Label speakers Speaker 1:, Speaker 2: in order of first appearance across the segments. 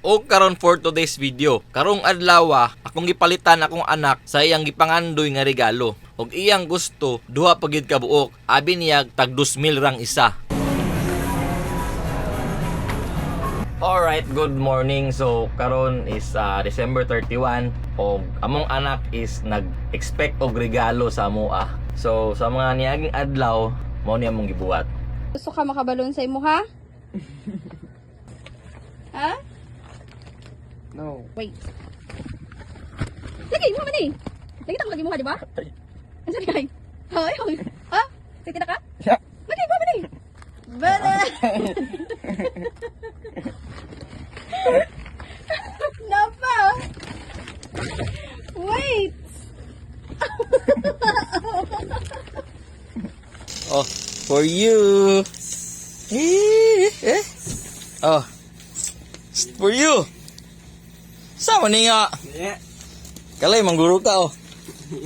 Speaker 1: Og karon for today's video, karong adlaw akong gipalitan akong anak sa iyang gipangandoy nga regalo. Og iyang gusto duha pa gid ka buok. Abi niya tag 2,000 rang isa. Alright, good morning. So karon is December 31 og among anak is nag-expect og regalo sa amoa. So sa mga niaging adlaw, mao ni among gibuhat.
Speaker 2: Gusto ka makabalon sa imo, ha? Ha?
Speaker 3: No.
Speaker 2: Wait. Lagi, mo man eh. Lagi ta ko lagi mo ha, di ba? Ano sabi kay? Hoy, hoy. Ha? Sige na ka?
Speaker 3: Yeah.
Speaker 2: Lagi mo man eh. Bala. Napa. Wait.
Speaker 1: Oh, for you. Eh, eh. Oh. For you. Sama ni nga.
Speaker 3: Yeah.
Speaker 1: Kalay mangguro ka oh.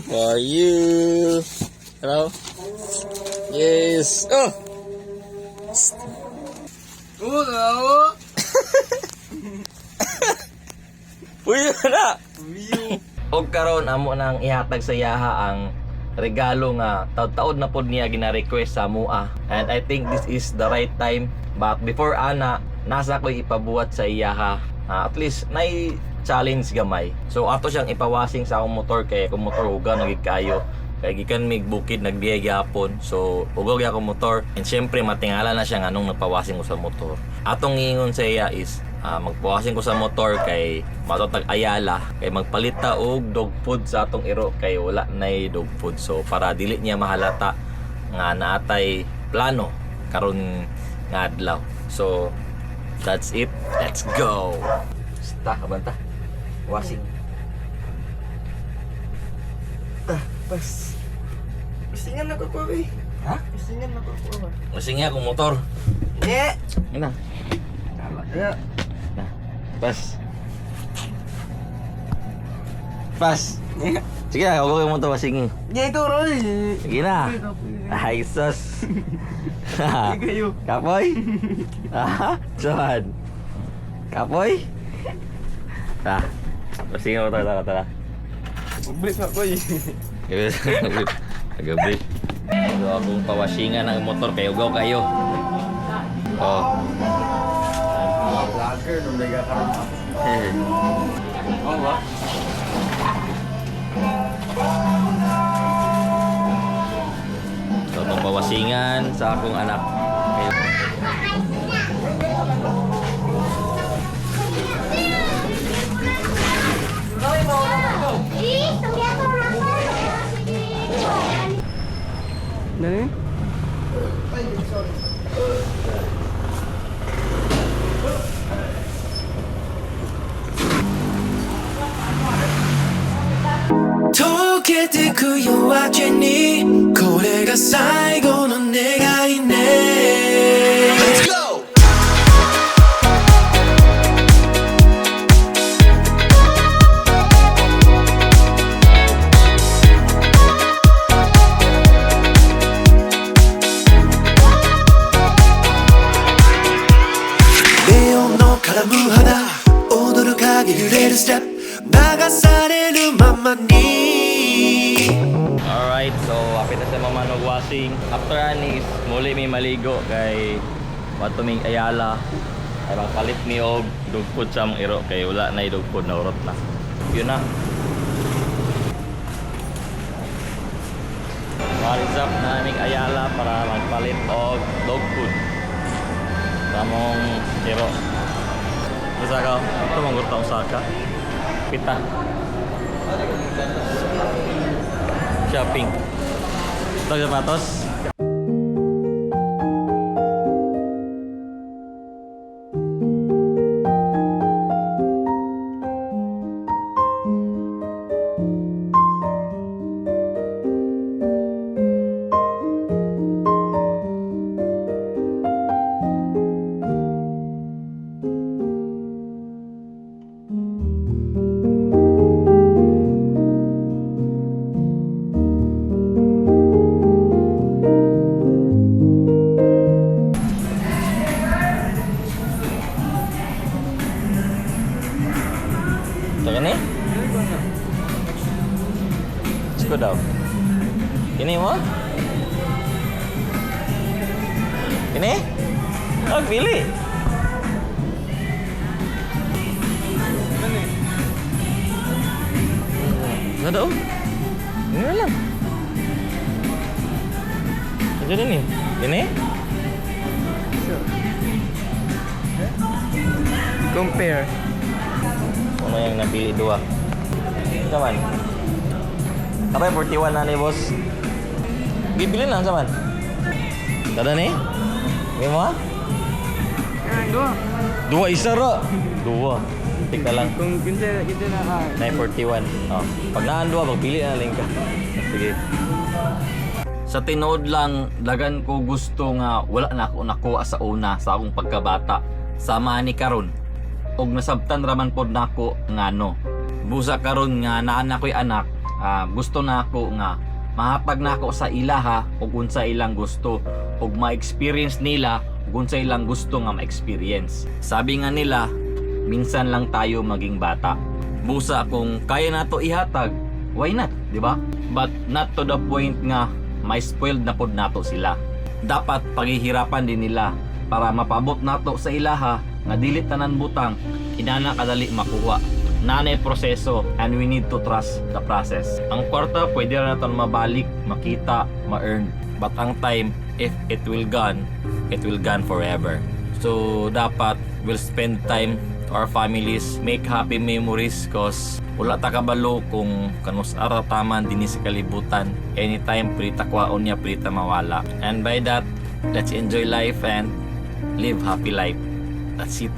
Speaker 1: For you. Hello. Yes. Oh.
Speaker 3: Oh, no.
Speaker 1: For you na.
Speaker 3: View.
Speaker 1: Og karon amo nang ihatag sa iyaha ang regalo nga taud-taud na pod niya gina-request sa amoa. And I think this is the right time. But before ana, nasa ko'y ipabuhat sa iyaha. At least nay challenge gamay. So ato siyang ipawasing sa akong motor kay akong motor hugaw na gid kayo. Kay gikan mig bukid nagbiyahe gyapon. So ugaw gyud akong motor. And syempre matingala na siya nganong nagpawasing ko sa motor. Atong ingon sa iya is magpawasing ko sa motor kay matotag Ayala kay magpalita og dog food sa atong iro kay wala nay dog food. So para dili niya mahalata nga naatay plano karon nga adlaw. So that's it. Let's go. Basta kabanta. Washing.
Speaker 3: Ah, pas. Pisingan ako ko, eh.
Speaker 1: Ha?
Speaker 3: Pisingan ako ko.
Speaker 1: Washing niya akong motor.
Speaker 3: Yeah.
Speaker 1: Ano?
Speaker 3: Yeah.
Speaker 1: Na. Pas. Pas.
Speaker 3: Yeah.
Speaker 1: Sige na, huwag mo motor washing.
Speaker 3: Yeah, ikaw, Roy.
Speaker 1: Sige na. Ay, sus.
Speaker 3: Kayo.
Speaker 1: Kapoy? Ah, Johan. Kapoy? Ah. Washing mo tara, tara, tara.
Speaker 3: Ublis na ko, eh.
Speaker 1: Agabi. So akong pawashingan ang motor kayo ugaw kayo. Oh.
Speaker 3: Vlogger, nung nagka karon ako. Oh, ba?
Speaker 1: So itong pawasingan sa akong anak. Kayo.
Speaker 3: Nani?
Speaker 4: 溶けてく夜明けにこれが最後の願いね。 Let's go! レオンの絡む肌踊る影揺れるステップ流されるままに。
Speaker 1: Alright, so apit na sa mama washing. After anis, muli may maligo kay wato may Ayala. Ay magpalit ni og dog food sa among iro kay wala na dog food na urot na. Yun na. What is up na aming Ayala para magpalit og dog food sa among iro. Osaka, ito manggurta Osaka. Pita. Shopping. Ito sapatos. Taka ni? Let's go daw. Kini mo? Kini? Oh, pili.
Speaker 3: Ano?
Speaker 1: Ano daw? Ini na lang. Ano din eh? Ini?
Speaker 3: So, compare.
Speaker 1: Ano yung napili dua? Ito man. Kapay 41 na ni boss. Bibili lang sa man. Kada ni? May mo?
Speaker 3: Ano?
Speaker 1: Dua isa ra. Dua. Tik na lang.
Speaker 3: Kung kinsa kinsa na ka.
Speaker 1: 941. Oh. Pag naan dua, magpili na lang ka. Sige. Sa tinuod lang, dagan ko gusto nga wala na ako nakuha sa una sa akong pagkabata. Sama ni karon. Og nasabtan raman pod nako ngano. Busa karon nga naa na ko'y anak, gusto na ako nga mahatag nako sa ilaha og unsa ilang gusto og ma-experience nila ug unsa ilang gusto nga ma-experience. Sabi nga nila, minsan lang tayo maging bata. Busa kung kaya nato ihatag, why not, di ba? But not to the point nga may spoiled na pod nato sila. Dapat paghihirapan din nila para mapabot nato sa ilaha nga dili tanan butang inana kadali makuha. Nanay proseso and we need to trust the process. Ang kwarta pwede ra naton mabalik, makita, ma-earn. But ang time, if it will gone, it will gone forever. So dapat we'll spend time to our families, make happy memories, 'cause wala ta kabalo kung kanus ara taman dinhi sa kalibutan. Anytime pwede ta kwaon niya, pwede ta mawala. And by that, let's enjoy life and live happy life. That's it.